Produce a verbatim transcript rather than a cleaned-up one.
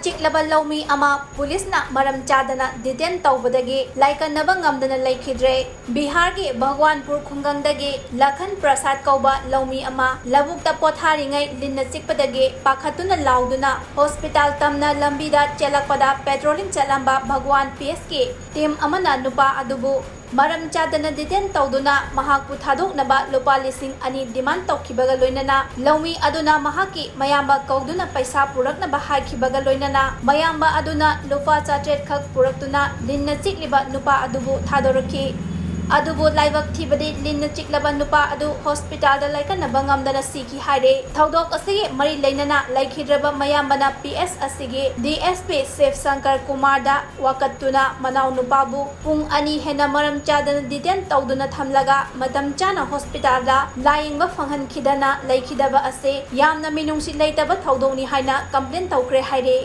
ꯆꯤꯛꯂꯕ ꯂꯧꯃꯤ ꯑꯃ ꯄꯨꯂꯤꯁꯅ ꯃꯔꯝ ꯆꯥꯗꯅ detain ꯇꯧꯕꯗꯒꯤ ꯂꯥꯏꯀꯠꯅꯕ ꯉꯝꯗꯅ ꯂꯩꯈꯤꯗ꯭ꯔꯦ꯫ ꯕꯤꯍꯥꯔꯒꯤ ꯚꯒꯋꯥꯟꯄꯨꯔ ꯈꯨꯡꯒꯪꯗꯒꯤ ꯂꯈꯟ ꯄ꯭ꯔꯁꯥꯗ ꯀꯧꯕ ꯂꯧꯃꯤ ꯑꯃ ꯂꯧꯕꯨꯛꯇ ꯄꯣꯊꯥꯔꯤꯉꯩ ꯂꯤꯟꯅ ꯆꯤꯛꯄꯗꯒꯤ ꯄꯥꯈꯠꯇꯨꯅ ꯂꯥꯎꯗꯨꯅ hospital ꯇꯝꯅ ꯂꯝꯕꯤꯗ ꯆꯦꯜꯂꯛꯄꯗ patrolling ꯆꯠꯂꯝꯕ ꯚꯒꯋꯥꯟ P S ꯀꯤ team ꯑꯃꯅ ꯅꯨꯄꯥ ꯑꯗꯨꯕꯨ ꯃꯔꯝ ꯆꯥꯗꯅ detain ꯇꯧꯗꯨꯅ ꯃꯍꯥꯛꯄꯨ ꯊꯥꯗꯣꯛꯅꯕ ꯂꯨꯄꯥ ꯂꯤꯁꯤꯡ ꯑꯅꯤ demand ꯇꯧꯈꯤꯕꯒ ꯂꯣꯏꯅꯅ ꯂꯧꯃꯤ ꯑꯗꯨꯅ ꯃꯍꯥꯛꯀꯤ ꯃꯌꯥꯝꯕ ꯀꯧꯗꯨꯅ ꯄꯩꯁꯥ ꯄꯨꯔꯛꯅꯕ ꯍꯥꯏꯈꯤꯕꯒ ꯂꯣꯏꯅꯅ ꯃꯌꯥꯝꯕ ꯑꯗꯨꯅ ꯂꯨꯄꯥ ꯆꯥꯇ꯭ꯔꯦꯠ ꯈꯛ ꯄꯨꯔꯛꯇꯨꯅ ꯂꯤꯟꯅ ꯆꯤꯛꯂꯤꯕ ꯅꯨꯄꯥ ꯑꯗꯨꯕꯨ ꯊꯥꯗꯣꯔꯛꯈꯤ꯫ ꯑꯗꯨꯕꯨ ꯂꯥꯏꯕꯛ ꯊꯤꯕꯗꯤ ꯂꯤꯟꯅ ꯆꯤꯛꯂꯕ ꯅꯨꯄꯥ ꯑꯗꯨ hospital ꯗ ꯂꯥꯏꯀꯠꯅꯕ ꯉꯝꯗꯅ ꯁꯤꯈꯤ ꯍꯥꯏꯔꯦ꯫ ꯊꯧꯗꯣꯛ ꯑꯁꯤꯒꯤ ꯃꯔꯤ ꯂꯩꯅꯅ ꯂꯩꯈꯤꯗ꯭ꯔꯕ ꯃꯌꯥꯝꯕꯅ P S ꯑꯁꯤꯒꯤ D S P ꯁꯤꯕ ꯁꯪꯀꯔ ꯀꯨꯃꯥꯔꯗ ꯋꯥꯀꯠꯇꯨꯅ ꯃꯅꯥꯎ ꯅꯨꯄꯥꯕꯨ ꯄꯨꯡ ꯑꯅꯤ ꯍꯦꯟꯅ ꯃꯔꯝ ꯆꯥꯗꯅ detain ꯇꯧꯗꯨꯅ ꯊꯝꯂꯒ ꯃꯇꯝ ꯆꯥꯅ hospital ꯗ ꯂꯥꯌꯦꯡꯕ ꯐꯪꯍꯟꯈꯤꯗꯅ ꯂꯩꯈꯤꯗꯕ ꯑꯁꯤ ꯌꯥꯝꯅ ꯃꯤꯅꯨꯡꯁꯤ ꯂꯩꯇꯕ ꯊꯧꯗꯣꯛꯅꯤ ꯍꯥꯏꯅ complain ꯇꯧꯈ꯭ꯔꯦ ꯍꯥꯏꯔꯤ꯫